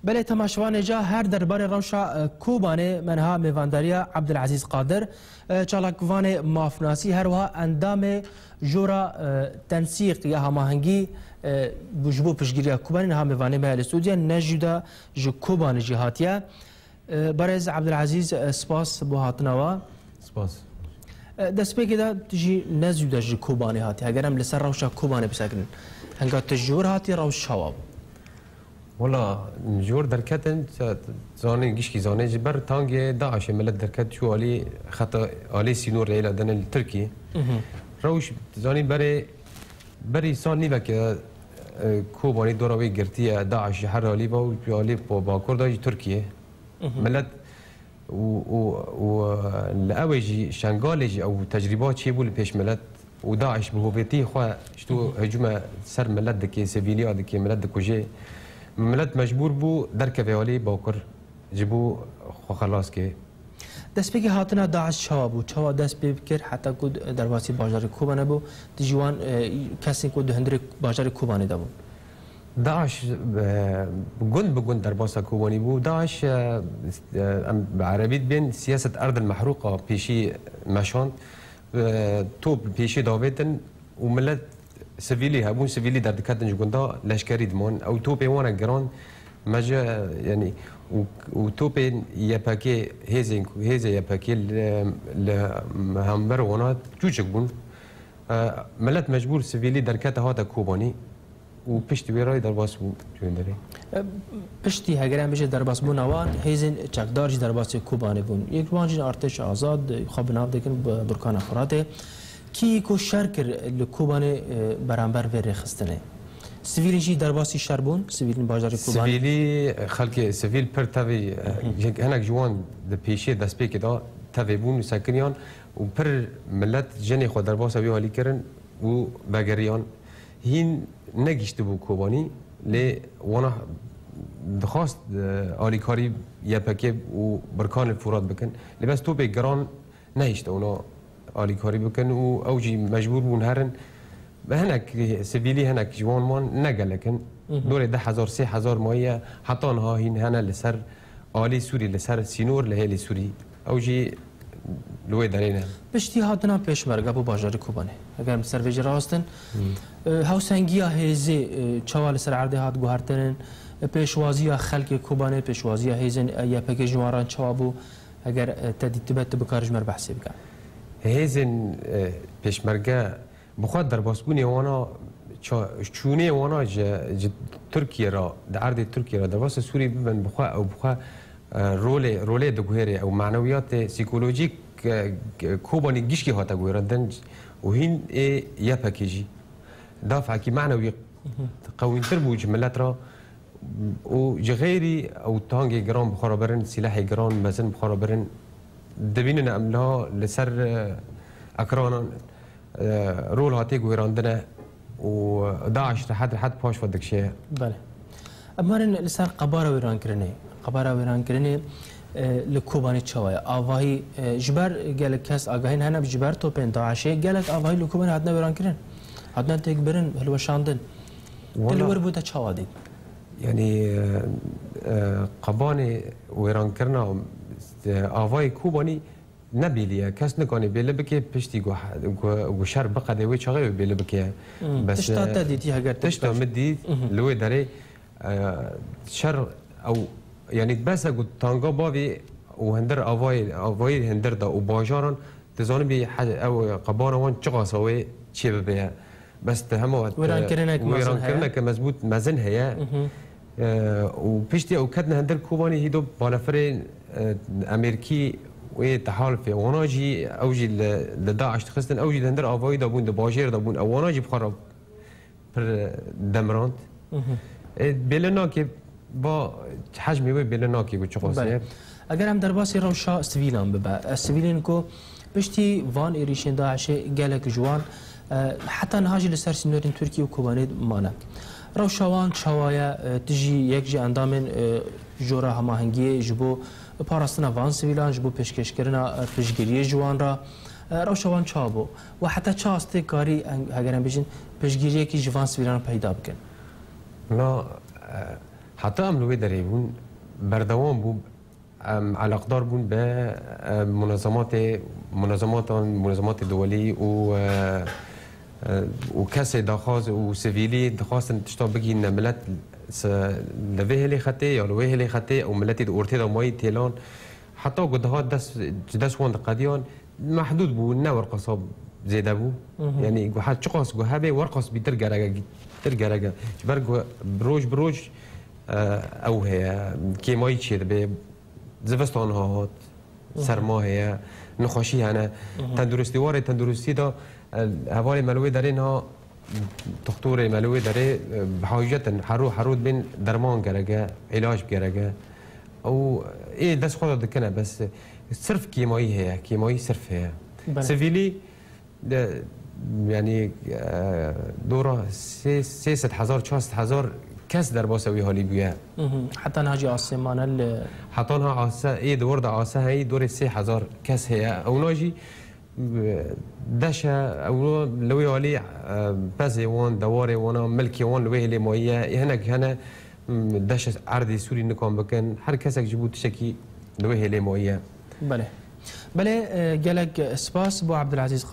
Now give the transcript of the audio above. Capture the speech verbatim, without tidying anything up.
Belê temaşevanê ca her derbarê rewşa, e, Kobanê me niha mêvandariya Abdulaziz Qadir, e, çalakvanê mafnasî, her wiha endamê Jora, e, Tensîq ya Hamahengî, e, ji bo piştgiriya Kobanê niha mêvanê me ye li stûdyo, ne jû de ji Kobanê jî hatiye. E, Berêz Abdulaziz, e, spas bo hatina we. Spas. E, destpêkê de tu jî ne zû de ji Kobanê hatî. Heger em li ser rewşa Kobanê bisekinin. Henga tu ji wir hatî rewş çawa bû? Wela, ji wir derketin, te zanî, gişkî zanî, ji ber tangê DAIŞê milet derket çû alî xeta, alî sînorê êla dene li Tirkiyê. Mhm. Rewş, zanî, berê, berî sal nîveke, e, Kobanî dora wê girtiye, DAIŞ ji her alî ve û alî po-, bakur de jî Tirkiyê. Mhm. Milet û, û, û, e, li ew ê jî Şengalê jî ew tecrîba çêbû li pêş milet û DAIŞ bi hovêtiyê xwe ji to Mhm. hicûme ser milet dike, sivîliya dike, milet dikuje. Milet mecbûr bû derkeve alî bakur ji bo xwe xelas ke. Destpêkê hatina DAIŞ çawa bû? Çawa dest pê kir heta ku derbasî bajarê Kobanê bû? Dijî wan, e, kesên ku di hundirê bajarê Kobanê de bûn? DAIŞ, e, gund bi gund derbasa Kobanî bû. DAIŞ, e, e, em bi erebî dibên siyaset erdil mehruqa pêşî meşand. E, top pêşî davêtin û milet sivîlî hebûn, sivîlî derdiketin ji gunda, leşkerî diman. Ew topê wan e giran, me ji, yanî, û, û topên Y P G, hêzên, hêzê Y P G li, li hember wana çûçik bûn. E, milet mecbûr sivîlî derkete hate Kobanî. û piştî wê re derbas bû ji hundirê. E, piştî heger em bêje derbasbûna wan, hêzên çekdar jî derbasê Kobanê bûn. Yek ji wan jî Artêşa Azad, xwe bi nav dikin bi Burkana Firatê. Kî ku şer kir li Kobanê, e, beramber vê rêxistinê? Sivîlî jî derbasî şer bûn, sivîlîn bajarê Kobanê. Sivîlî, xelkê sivîl pir tevî, e, Hı hı. yek, hinek ji wan di pêşiyê destpêkê de tevê bûn û sekiniyan û pir milet jinê xwe derbasa wê alî kirin û vegeriyan. Hîn negihiştibû Kobanî, lê wana dixwast, e, alîkarî Y P G û Birkanê Furat bikin. Lê bes topê giran nehişte wana alîkarî bikin û ew jî mecbûr bûn herin. Hinek sivîlî, hinek ji wan wan ne gelek in. Mhm. Dorê du hezar, sê hezar mayiye, heta niha hîn hene li ser alî Sûrî, li ser sînor li hêlî Sûrî. Ew jî li wê derê ne. Piştî hatina Pêşmerge bo bajarê Kobanê, eger em ser vê jî rawestin, Hmm. e, hewsengiya hêzê, e, çawa li ser erdê hat guhertirin, e, pêşwaziya xelkê Kobanê, pêşwaziya hêzên, e, Y P G ji wan re çawa bû, eger, e, te dîtibe, tu bikar ji me re behsê bike. Hêzên, e, Pêşmerge Bi xwe derbasbûnê wana ça-, çûnê wana ji, ji Tirkiye re, di erdê Tirkiye re derbasa Sûrî bibin, bi xwe ew bi xwe, e, rolê, rolê diguhêrê ew manewiyatê psîkolojîk, e, Kobanî gişkî hate guherandin û hîn ê Y P G jî. Dafekî manewî Mhm. qewîntir bû ji milet re û ji xeyrî ew tangê giran bi xwe re birin, sîlehê giran mezin bi xwe re birin. Dibînin em niha li ser, e, ekranan, e, rol hatiye guherandine û DAIŞ rehet rehet paş ve dikişe. Belê. Em werin li ser qebara wêrankirinê. Qebara wêrankirinê, e, li Kobanê çawa ye? Avahî, e, ji ber gelek kes agahîn hene, ji ber topên DAIŞê gelek avahî li Kobanê hatine wêrankirin. Hatine têkbirin, hilweşandin. Tu li Wala wir bû te çawa dî? Yanî, e, e, qebanê wêrankirina, e, avayê Kobanî ne bêlî ye. Kes nikanê bêli bike piştî ku he-, ku, ku şer biqede wê çaxê wê bêli bike. Hmm. Bes, Tişta e, te dîtî heger te tişta bikaş. min dît Mhm. li wê derê, e, şer ew, yanî bes e ku tanga bavê û hindir avayê, avayê hindir de û bajaran, tu zanibî he-, ew qebana wan çiqasa wê çê bibe ye. Bes tu hema Wêrankirinek mezin heye. wêrankirinek mezbût mezin heye. Mhm. E, û piştî ew ketine hindir Kobanî hîdo balafirê, e, Amerîkî wê tehalifê. Wana jî, ew jî li, li DAIŞ dixistin, ew jî di hindir avayî de bûn, di bajêr de bûn. Ew wana jî bi xwe re pir demirand. Mhm. E, bêle nake, ba hecmê wê bêle nake ku çiqas Belê. heye. Eger em derbasî rewşa sivîlan bibe, e, sivîlên ku piştî van êrîşên DAIŞê gelek ji wan, e, heta niha jî li ser sînorên Tirkiye û Kobanê mane. Rewşa wan çawa ye? E, tu jî yek ji endamên, e, Jora Hemahengiyê ji bo parastina van sivîlan, ji bo pêşkêşkirina, e, piştgiriyê ji wan re, e, rewşa wan çawa bû? We heta çi astê karî, en-, heger em bêjin, piştgiriyekî ji van sivîlan peyda bikin? Na, e, Heta em li wê derê bûn, berdewam bû, em eleqdar bûn bi, em, munezematê, munezematan, munezematê dewelî û, e, e, û kesê daxwaz û sivîlî dixwastin tişta bigihîne milet se-, li vê hêlê xetê ya li wê hêlê xetê û miletî di ortê de mayî têlan. Heta ku dihat dest, ji dest wan diqediyan, mehdûd bû, ne werqasa zêde bû. Mhm. Yanî, guha çiqas guhe bê, werqas bîtir gereke, tir gereke. Ji ber ku roj bi roj, e, ew heye, kêmayî çêdibe, zivistan hat, Mhm. serma heye, nexweşî hene. Mhm. Tenduristî, warê tenduristî de, e, hevalê me li wê derê niha, doktorê me li wê derê, e, bi hacet in, hero, hero dibên derman gereke, îlac gereke. Ew ê dest xwe de dikine, bes sirf kêmayî heye, kêmayî sirf heye. Belê. Sivîlî de, yanî, e, dora sê, sê sed hezar, çar sed hezar kes derbasa wî halî bûye. Mhm. Heta niha jî asê mane li Heta niha ase, ê di wir de ase heyî, dorê sê hezar kes heye. Ewna jî, e, deş e, ewna li wê halî, e, pezê wan, dewarê wana, milkê wan li wê hêlê mayiye. Ê hinek hene, m, deş erdê Sûrî nikan bikin. Her kesek ji bo tiştekî li wê hêlê mayiye. Belê. Belê, e, gelek spas bo Abdulaziz